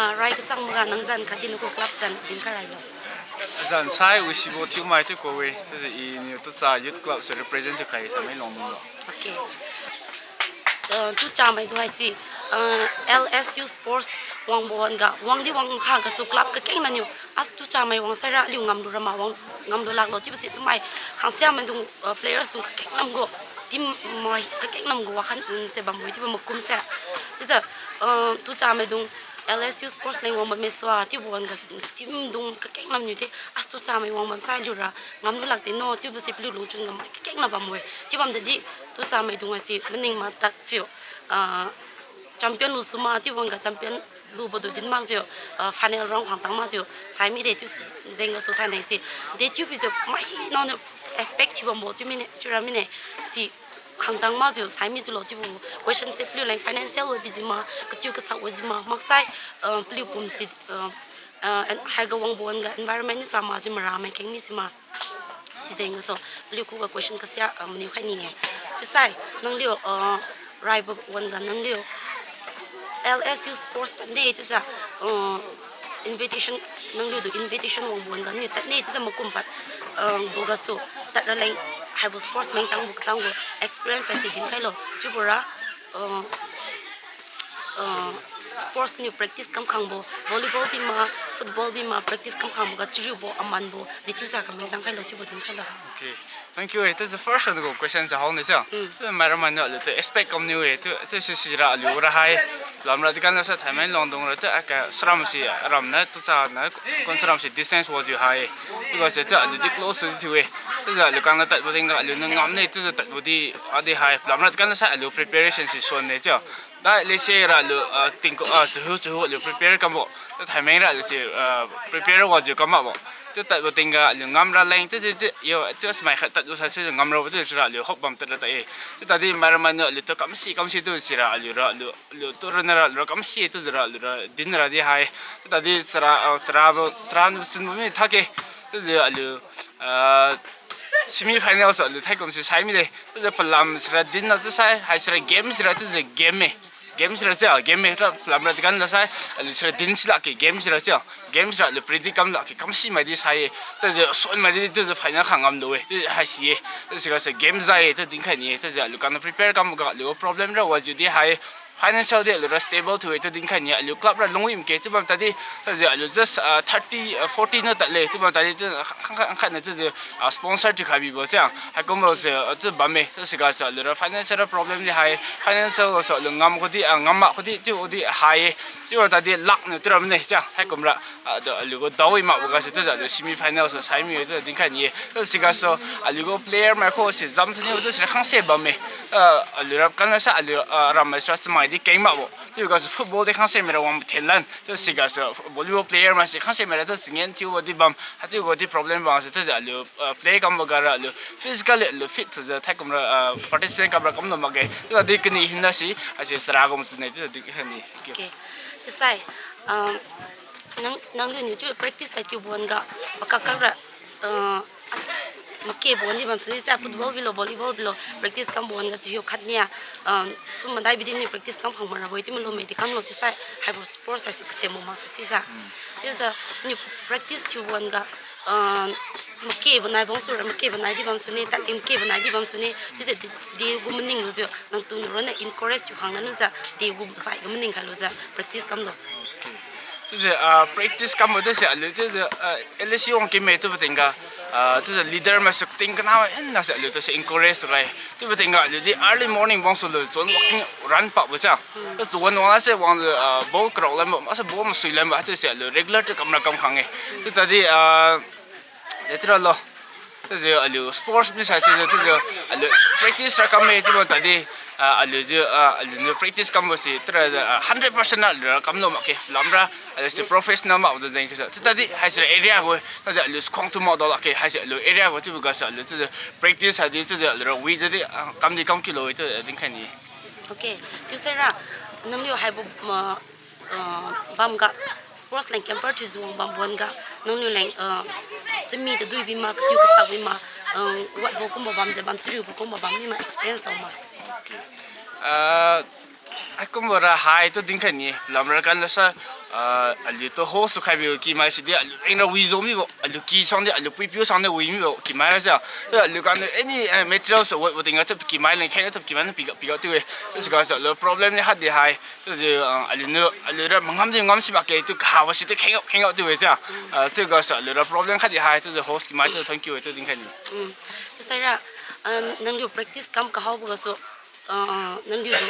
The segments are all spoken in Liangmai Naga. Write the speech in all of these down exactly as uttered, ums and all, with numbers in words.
Ah, rai kachangboga nang zan khatdi nagu club zan dinkhai railo. Zan sai Wisibo Thiumai thiu kawi, chiujiu iniu Tucha Youth Club se represent thiukhai Tamenglong dunglo. Okay. Uh, Tucha maidung haise, uh, L S U Sports wangbo wan-ga, wangdi wangkha gasu club kakeng naniu, as Tucha mai wang saira aliu ngamlu rama wang ngamlu laklo chiubo si chamai khangsia maidung, uh, players dung kakeng namgu, team mai kakeng namgu wakhan, um, se bambo-e chiubo makum se. Chiujiu, uh, Tucha maidung L S U Sports leng wang bamme sua, chiubo wan-ga team dung kakeng namniu di, as Tucha mai wang bam sai aliura ngamlu lakde no, chiubo si paliu lungchun ga mai kakeng na bambo-e. Chiu bam tadi, Tucha maidung haise maning matak chiu, ah, champion lu suma, chiu wan-ga champion lubo du din makjiu, ah, final round khangtang makjiu, sai mide chiu jeng gasu thainai si. De chiu bijiu mai hina niu expect thiu bambo chiu mine, chiura mine si khangtang makjiu, sai mijiulo chiubo question se paliu leng financial wa bijima, kachiu kasak wajima, maksai, ah, paliu pum si, ah, ah, en-, haiga wangbo wan-ga environment niu cha makjiu maramai keng mi sima. Sijeng gasu, paliu khuga question kasia, ah, maniu khai ni-e. Chiusai, nangliu, ah, raibo wan-ga nangliu L S U Sports tadne chiujiu, ah, invitation, nangliu du invitation wangbo wan-ga niu tadne chiujiu makum pad, ah, bo gasu, tadraleng haibo sports mengtangbo katangbo experience haise dinkhailo. Chiubora, ah, ah, sports niu practice kamkhangbo, volleyball bima, football bima practice kamkhangboga chariubo amanbo dechiujiu kamengtang khailo chiubo dinkhailo. Okay. Thank you. It is the first one go question sa hao ne sa. Mm. Chiu mairam maniu aliu tu expect kamniu-e, chiu, chiu sisira aliu ra hai. Lamra dikan la sa Tamenglong dung ra chiu aka saram si ramna Tucha na kon saram si distance wajiu hai. Because chiu aliu di close thiu-e. Chiujiu aliu kangna tadbo tingga aliuniu ngamne chiujiu tadbo di adi hai. Lamra dikan la sa aliu preparation si suan ne chiu. Dai lese ra aliu, ah, tingku, ah, suhu suhu aliu prepare kambo. Chiu thaimeng ra aliu si, ah, prepare wajiu kam makbo. Chiu tadbo tingga aliu ngamra leng chiu, chiu, chiu, yo, chiu smai khat tadbo sa si ngamrabo chiu sira aliu hope bam tadra ta-e. Chiu tadi mairam maniu aliu tu kamsi kamsi tu sira aliura aliu, aliu tu rana ra aliura kamsi tu jira aliura dinra di hai. Chiu tadi sira, ah, sirabo, sira nu chunbo mi thak-e. Chiujiu aliu, ah, semi final sa aliu thaikum si sai mide. Chiujiu palam sira dinna chiusai, hai sira game sira chiujiu game-e. Game sira chiu, game-e, chiura palamra dikan la sai, aliu sira din si lakge, game sira chiu. Game sira aliu predict kam lakge, kamsi mai di sai-e. Chiujiu suan mai di, chiujiu final khang ngamlu-e, chiu haisi-e. Chiu siga sa game jai-e, chiu dinkhai ni-e, chiujiu aliu kangna prepare kamboga aliu problem ra wajiu di hai. Financial di aliura stable thiu-e, chiu dinkhai ni-e, aliu club ra lungwi makge, chiu bam tadi, chiujiu aliu just, ah, thirty, ah, forty na tadle, chiu bam tadi, chiu khang, khang, khang, khatniu chiujiu, ah, sponsor thiukhai bibo chiu, haikumbo se, ah, chiu bamme, chiu siga sa aliura financial ra problem di hai, financial sa aliu ngam khudi, ah, ngam mak khudi, chiu di hai, chiu bam tadi luck niu chiura mane chiu, haikumra, ah, aliugu daowi makboga se chiujiu aliu semi final sa sai mi-e, chiu dinkhai ni-e, chiu siga sa aliugu player mai khusi jam thaniu chiu sira khangse bamme, ah, aliura kan sa aliu, ah, rammai sira chamai di keng makbo. Chiuga sa football di khangse maira wang thenlan. Chiu siga sa volleyball player mai si khangse maira chiu singen thiubo di bam. Haichiubo di problem bam sa chiujiu aliu, ah, play kamboga ra aliu physically aliu fit thiujiu thaikumra, ah, participate kamra kamlu makge. Chiu tadi kani hinna si, haise sara kum sune chiu di kani. Okay. Chiusai, um, nang, nangliuniu chiu practice tad kiubo wan-ga, pakak kakra, uh, as, makebo wan di bam sune, sa football bilo, volleyball bilo, practice kambo wan-ga chiu khatnia, um, sum madai bidi niu practice kam khang marabo-e chiu malume di kamlo chiusai, haibo sports haise kasem mak maksa suijiu. Chiujiu niu practice thiubo wan-ga, uh, makebo nai bang sura, makebo nai di bam sune, tadting makebo nai di bam sune, chiujiu di, di gu maning lujiu, nangtu ronna encourage thiu khang nalujiu, di gu zai ga maning khailujiu, practice kamlo. Chiujiu, ah, practice kambo chiujiu aliu chiujiu, ah, L S U wang kime chiubo tingga, ah, chiujiu leader mai su ting kana henna se aliu tu se encourage rai. Chiubo tingga aliu di early morning bang su lu zone walking run pabo chiu. Chiujiu zone wang la se wang, ah, ball karao lanbo, masa ball masui lanbo, chiu se aliu regular tu kamra kam khang-e. Chiu tadi, ah, de chiuralo. Chiujiu aliu sports mi sai chiujiu, chiujiu aliu practice ra kamme chiubo tadi, ah, aliujiu, ah, aliuniu practice kambo si chiura, ah, hundred percent aliura kamlu makge, lamra aliu si professional makbo jeng kisa. Chiu tadi haisi area gu, chiujiu aliu skhuang tu makdao lakge, haisi aliu area gu chiubo ga sa aliu chiujiu practice hadi chiujiu aliura wijiu di, ah, kamdi kam kilo-e chiu dinkhai ni. Okay, chiusaira, nangliu haibo, ah, ah, bamga, sports leng compare thiujiu wang bambo wan-ga, nangliu leng, ah, chami tadui bima, katiu kasak bima, ah, watbo kumbo bamjiu bam, chariubo kumbo bam mima experience tao ma? Ah, Haikumbo ra hai tu dinkhai ni, lamra kan lasa, ah, aliu tu host sukhai biu kimai sidi aliu lengra wi zo mibo, aliu ki sangdi, aliu puipiu sangdi wi mibo kimai ra ja. Tu aliu kan any, eh, materials award bo tingga tu kimai leng kheng tu kimai na piga piga tu e. Tu siga sa lo problem ni hat di hai. Tu ji, ah, aliu nu, aliu ra mangam di ngam si mak ke tu kaha wa si tu kheng kheng tu e ja. Ah, tu ga sa aliu ra problem khat di hai tu ji host kimai tu thank you e tu dinkhai ni. Mm. Tu sai ra, ah, nang liu practice kam kahaobo gasu, ah, nang liu tu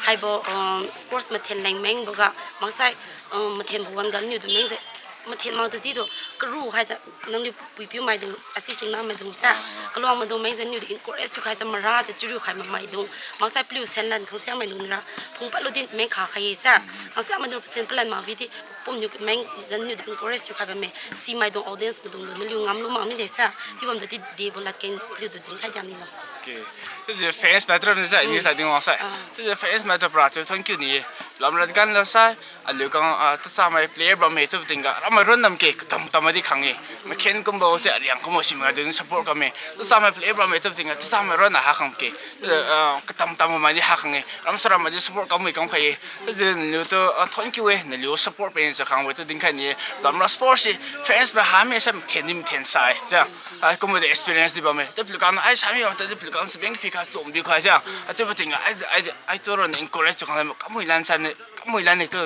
haibo, ah, sports mathen leng mengbo ga, maksai, ah, mathen bo wan ga niu tu meng je, mathen mak tu di tu, karu hai ja, nang liu puipiu maidung, asi singna maidung sa, kaluang maidung meng je niu tu encourage su khai ja mara ja chiru khai ma maidung, maksai paliu senlan khangsiang maidung ra, phung palu din meng kha khai sa, khangsiang maidung sen palan ma bi di, pum niu meng jan niu tu encourage su khai ba me, si maidung audience maidung tu, naliu ngam lu mak mi de sa, ti bam tu di, di bo lat keng liu tu dinkhai diang ni lo. Okay. This is fans matter ni sa, ni sa ding wang sa. Ah. This is fans matter pra, so thank you ni. Lamra kan lo sa, aliu kang, ah, tu sa mai player bam me tu tingga, ram mai ron nam ke, tam tam di khang e. Makhen kumbo se, ariang kumbo si ma dun support kam e. Tu sa mai player bam me tu tingga, tu sa mai ron na ha khang ke. Ah, katam tam mai di ha khang e. Ram sa ram mai di support kam e kam khai e. Tu je naliu tu, ah, thank you e, naliu support pe sa khang we tu dinkhai ni. Lamra sports si, fans ba ha me sa, mathen di mathen sai. Ja. Ai, kumbo de experience di bam e. Te paliu kan ai sami bam te paliu kan sabeng phi kha chom bi kha ja. Atu ba ting ai, ai, ai tu ron encourage tu kan kamui lan san ni, kamui lan ni tu.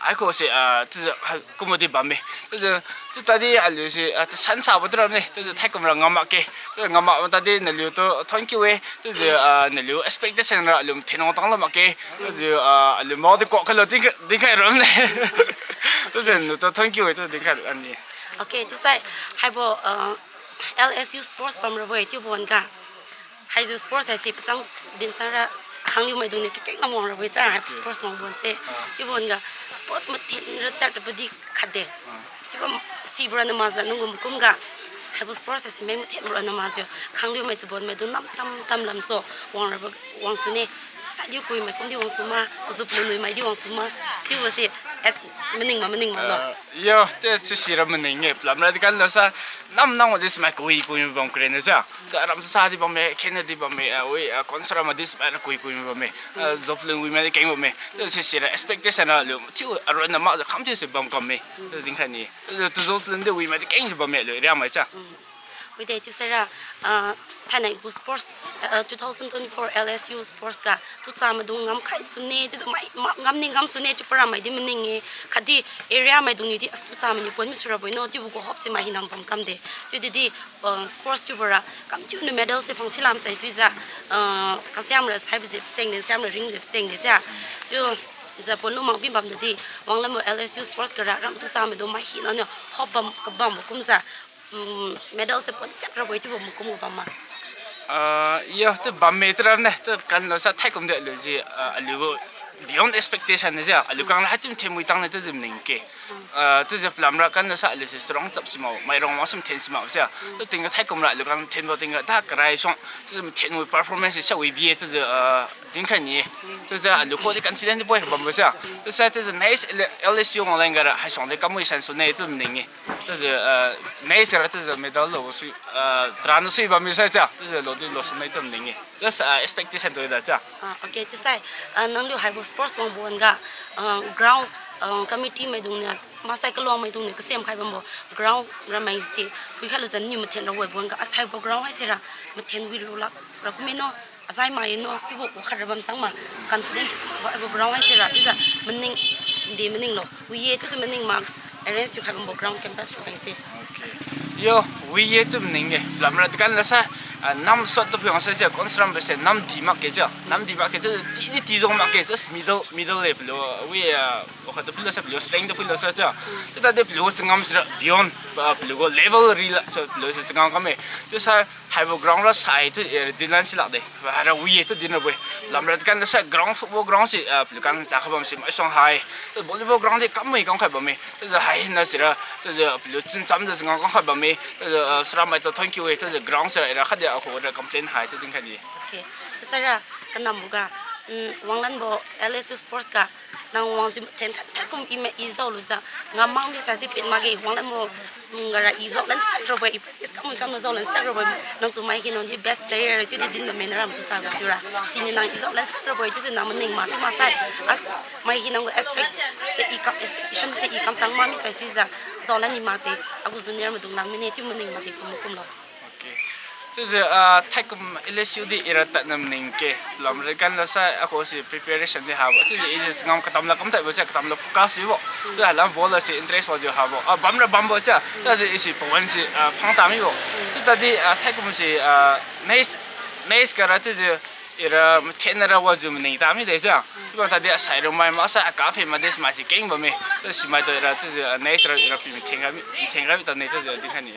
Ai ko se, ah, tu, ah, kumbo di bam e. Tu, tu ta di aliu si, ah, tu san sa ba tu ram ni. Tu thai kum ra ngam mak ke. Tu ngam mak ta di naliu tu thank you e. Tu, ah, naliu expectation ra aliu thenong tang la mak ke. Tu, ah, aliu mau di ko kha lo di, di khai ram ni. Tu, naliu tu thank you e tu di khai ani. Okay, tu sai, haibo, ah, L S U sports bam rabo-e chiubo wan ga. Haijiu sports haise pachang din sara khangliu maidung niu kakeng ngam wang rabo-e sa, haibo sports wang bon se. Chiubo wan ga sports mathen ra tad rabo di khat de. Chiubo sibo ra na makjiu nanggu makum ga. Haibo sports haise meng mathen ra na makjiu. Khangliu mai chabon maidung nam tam tam lamsu wang rabo wang sune. Chiusai diu kui mai kum di wang su ma, kajup lunui mai di wang su ma. Chiubo se, as maning ma maning ma lo. Ah, yo, te sisi ra maning e, palamra di kan lo sa, nam nang di smai kui kui bam kren sa. Te aram sa di bam e, khen di bam e, ah, wi, ah, concert ma di smai ra kui kui bam e. Ah, job lung wi ma di keng bam e. Te sisi ra expectation ra lu, chiu aron na ma kham chiu se bam kam e. Te ding kha ni. Te job lung di wi ma di keng bam e lu, ria mai cha. Wi de chiu sai ra, ah, thainai gu sports, ah, two thousand twenty-four L S U sports ga, tucha maidung ngam khai sune, chiu mai, ma, ngam ni ngam sune, chiu para mai di maning e, khatdi area maidung niu di, as tucha mai niu pon mi sura boi no, chiubo gu hope se mai hinang bam kam de. Chiu di di, ah, sports chiubo ra, kam chiu niu medal se phang silam sai sui ja, ah, kasiam ra sai biji pacheng de, siam ra ring ji pacheng de ja. Chiu, ja pon lu mak bi bam de di, wanglam bo L S U sports ga ra, ram tucha maidung mai hina niu, hope bam, kabam kum ja, mm, medal se pon siak rabo-e chiubo makum gu bam ma. Ah, yo, tu bam me tu ram ne, tu kan lo sa thai kum de lu ji, ah, aliu gu beyond expectation ne ja, aliu kang la hai tu thenmui tang ne tu maning ke. Ah, tu ja palamra kan lo sa aliu se strong chap si ma, mai rong ma sum then si ma ja. Tu tingga thai kum ra aliu kang thenbo tingga ta karai song, tu thenmui performance sa wi bi e tu ja, ah, ding kha ni. Tu ja aliu ko di confident di boi bam bo ja. Tu sa tu ja next L S U wang leng ga ra, hai song de kamui san sune tu maning e. Tujiu, ah, next year tujiu medal lo sui, ah, chara no sui bam mi sai cha, tujiu lo di lo sui mai tam ning e. Just, ah, expectation tu da cha. Ah, okay, chiusai, ah, nang liu haibo sports wang bon ga, ah, ground, ah, committee maidung niu, masai kaluang maidung niu, kasem khai bambo, ground ramai si, phui khai lu jan niu mathen ra wai bon ga, asai bo ground hai si ra, mathen wi lu lak, ra kum e no, azai mai no, kibo wakhat ra bam chang ma, confidence bo, abo ground hai si ra, chiujiu maning, de maning lo, wi ye, chiujiu maning ma, arrange thiu khai bambo ground campus ro bang se. Okay. Yo, wi ye tu maning e, lamra dikan la sa, ah, nam sot tu phui wang sa se, kon sram ba se, nam di mak ke cha, nam di mak ke cha, ti, ti, ti zong mak ke, just middle, middle e pelo, wi, ah, wakhat tu phui la sa, pelo strength tu phui la sa cha. Chiu ta de pelo changam si ra, beyond, ah, pelo gu level ri la, so pelo se changam kam e. Chiusai, haibo ground ra sai tu, eh, din lan si lak de. Ba ra wi ye tu din ra bo e. Lamra dikan la sa ground, football ground si, ah, pelo kan cha kha bam si mai song hai. Tu volleyball ground de kam mai kam khai bam e. Tu ja hai na si ra, tu ja pelo chun cham ja ngam kam khai bam e. Tu ja, ah, sra mai tu thank you e. Tu ja ground si ra, ra kha de a ko ra complain hai tu din kha di. Okay. Tu sa ra, kanam bu ga. Mm, wanglanbo L S U Sports ga nang wangjiu mathen khat thaikum i ma i jaolujiu ngamang mi saisi pin makge. Wanglanbo, mm, gara i jaolan sakrabo, i practice kamui kamlo jaolan sakrabo. Nangtu mai hina niu best player chiudi din bamme naram tu chaga chiura. Siniu nang i jaolan sakrabo chiujiu nang maning ma tu maksai. As mai hina gu expect se i kam expectation se i kam tang ma mi saisuijiu jaolan ni makde. Agu junior maidung lang mine chiu maning makde kum kumlo. Okay. Chiujiu, ah, thaikum L S U di ira tadna maning ke. Lam rekan la sai, akhusi preparation di habo. Chiujiu i ngam katamla kam tadbo chiu, katamla focus dibo. Chiujiu lam ball la si interest wajiu habo. Ah, bamra bambo chiu. Chiujiu isi pawan si, ah, phang tamibo. Chiu tadi, ah, thaikum si, ah, next, next gara chiujiu ira mathen ra wajiu maning tami de chiu. Chiubo tadi asai ru mai maksai aka phe ma de smai si keng bamme. Chiu simai tu ira chiujiu, ah, next ra ira pi mathen ra mi, mathen ra mi tane chiujiu dinkhai ni.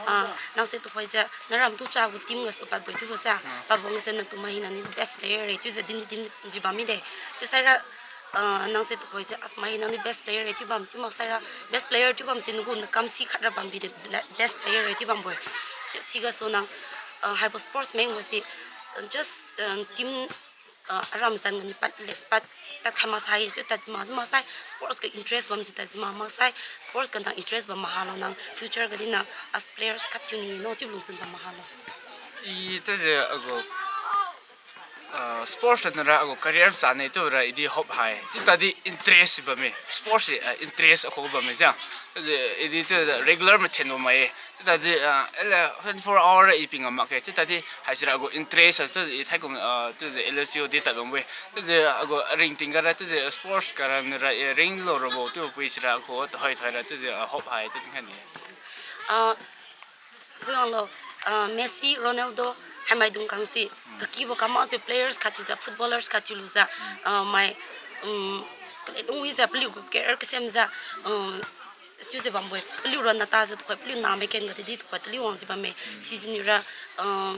Ah, nangse tuhoise, naram tu cha gu team gasu padbo chiubo se, padbo ngase nangtu mai hina niu best player re, chiujiu din, din, jiu bam mide. Chiusaira, ah, nangse tuhoise, as mai hina niu best player re, chiu bam, chiu maksaira, best player chiu bam si nagu nakam si khat ra bambi de, best player re, chiu bambo-e. Sigasu nang, ah, haibo sports mengbo si, just, ah, team, ah, aram zan ganiu pad le, pad tad khai maksai, chiu tad ma, maksai, sports ga interest bamjiu tadjiu ma, maksai, sports ga nang interest bam mahalo nang, future gadi nang, as players khat thiu ni no, chiu lungchun bam mahalo. I tadjiu agu, ah, sports nara agu career sane chiura idi hope hai. Chiu tadi interest bamme. Sports si, ah, interest akhu bamme chiu. Tadi idi chiu regular mathenbo mai-e. Chiu tadi, ah, ele twenty-four hour i pingam makge. Chiu tadi haisira agu interest chiu i thaikum, ah, chiujiu L S U di tad bambo-e. Chiujiu agu ringting gara chiujiu sports gara nara i ringlo rabo chiu pui sira akhu tuhoi thuira chiujiu, ah, hope hai chiu dinkhai ni. Ah, Phuiwanglo, ah, Messi, Ronaldo, haimaidung kangse, kakibo kamakjiu players khat thiujiu, footballers khat thiulujiu, ah, mai, um, kalelung wijiu, paliu gu career kasemjiu, um, chiujiu bambo-e, paliu ronna tajiu tukhoi, paliu namai ken ga tadi tukhoi, taliu wangjiu bamme, season niura, ah,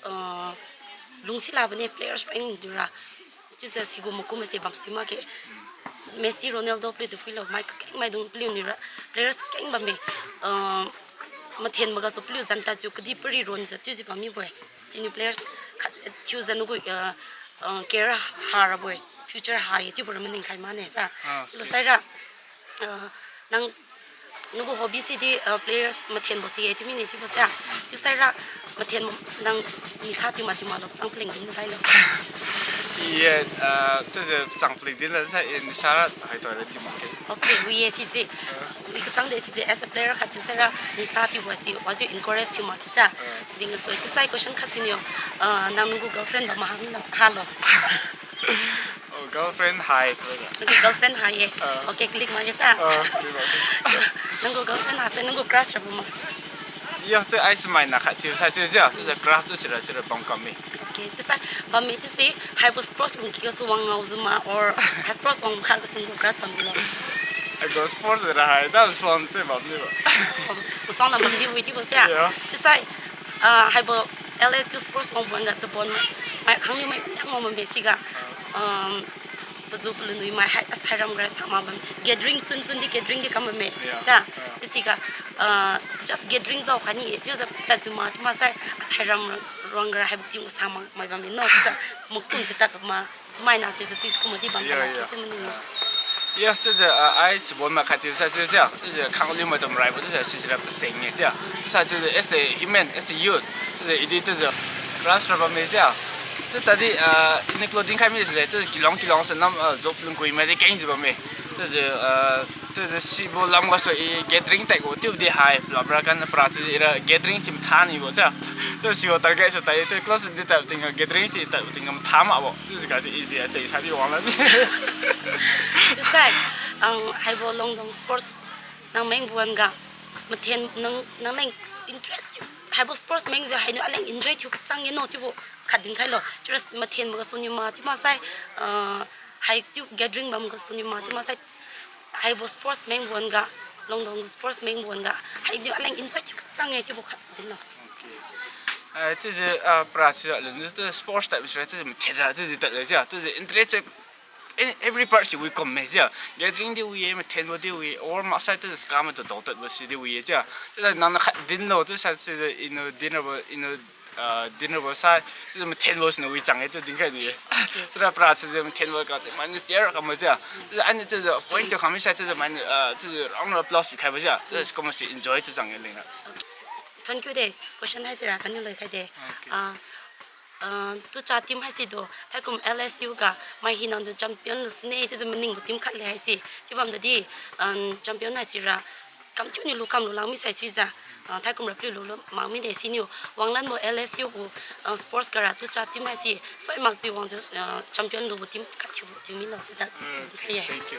ah, lungsi labone players reng dura. Chiujiu sigu makum mase bamsui makge. Messi, Ronaldo paliutu phuilo, mai kakeng maidung paliuniura players keng bamme. Ah, mathenbo gasu paliu zan tadjiu kadihpiri ronjiu chiujiu bammibo-e. Siniu players khat thiujiu nagu, ah, ah, career harabo-e, future ha-e chiubo ra maningkhai mane sa. Chiulo saira, ah, nang nagu hobby sidi, ah, players mathenbo si-e chiu mine chiubo sa. Chiu saira mathen nang nisa thiu ma thiu maklo chang paling din tailo. Ye, ah, chiujiu chang paling din la sai, eh, nisa ra hai tuara thiu makge. Okay, wi-e sise. Wi kachang de sise as a player khat thiu saira nisa thiubo si wajiu encourage thiu makge sa. Jeng gasu chiusai question khat siniu, ah, nang nagu girlfriend bam mahalo, halo. Oh, girlfriend hai. Nanggu girlfriend hai ye. Okay, click makge sa. Nanggu girlfriend ha se nanggu crush ra bam ma? Yo, tu ai smaina khat thiu sai chiujiu, chiujiu crush tu sira sira bam kamme. Okay, chiusai bamme chiuse haibo sports lungki gasu wang ngaojiu ma or hai sports wang khat gasu nanggu crush bamjiulo? Aibo sports ra hai da suan tu bamjiulo. Masuang lam bamdi wi chiubo se. Chiusai, ah, haibo L S U sports wangbo wan-ga chabon mai khangniu mai yang wang bamme siga, um, paju palun wi mai hai asai ram gra sama bam gathering chun chun di gathering di kam bamme. Sa, siga, uh, just gathering jao khaini chiujiu tadjiu ma chiu maksai asai ram ruang gra haibo team sama mai bamme no chiujiu makum chiu tad ma. Chiumaina chiujiu sui kumadi bam kala chiu maning. Yo, chiujiu, ah, ai chabon mai khat thiu sai chiujiu, chiujiu khang liu maidung raibo chiujiu sisira paseng-e chiu. Chiusai chiujiu as a human, as a youth, chiujiu idi chiujiu crush ra bamme chiu. Chiu tadi, ah, ini clothing khai mi sile, chiujiu kilong kilong se nam, ah, job lungkui maidi kengjiu bamme. Chiujiu, ah, chiujiu sibo lam gasu i gathering tadgu chiubodi hai, palamra kan para chiujiu ira gathering si mathanibo chiu. Chiu sibo target su tadi, chiu close di tad tingga gathering si tad tingga matha makbo. Chiujiu gasu easy, ah, chiu isai di wangla mi. Chiusai, ang haibo Longdong sports nang mengbo wan-ga, mathen nang, nang leng interest thiu, haibo sports mengjiu hainiu aleng enjoy thiu kachang ye no chiubo khat dinkhailo. Chiura mathenbo gasu niu ma chiu maksai, ah, haichiu gathering bam gasu niu ma chiu maksai, haibo sports mengbo wan-ga, Longdong gu sports mengbo wan-ga hainiu aleng enjoy thiu kachang ye chiubo khat dinlo. Ah, chiujiu, ah, para chiujiu lun chiu sports tad sira chiujiu mathen ra chiujiu tadle chiu, chiujiu interest chiu, every part si wi kumme chiu. Gathering di wi-e, mathenbo di wi, or maksai chiujiu skam maitu dao tadbo si di wi-e chiu. Chiujiu nangniu khat dinlo chiusai chiujiu iniu dinrabo, iniu Ah, dinnerbo sai, chiujiu mathenbo siniu wi chang-e chiu dinkhai ni-e. Chiura para chiujiu mathenbo ga chiu mai niu chair kambo chiu. Chiujiu aniu chiujiu point thiu khami sai chiujiu mai niu, ah, chiujiu round of applause pikhaibo chiu. Chiujiu sikumbo si enjoy chiu chang-e leng na. Thank you de, question haisira kaniu loikhai de. Ah, ah, tucha team haisi tu thaikum L S U ga mai hinatu champion lusune chiujiu maningbo team khat le haise. Chiu bamtadi, ah, champion haisira kamchiuniu lu kamlu lak mi saisuijiu, ah, thaikum ra paliu lulu mak mide siniu wanglanbo L S U gu, ah, sports gara tucha team haise soi makjiu wangjiu, ah, champion lubo team khat thiu, thiu milo chiujiu. Thank you.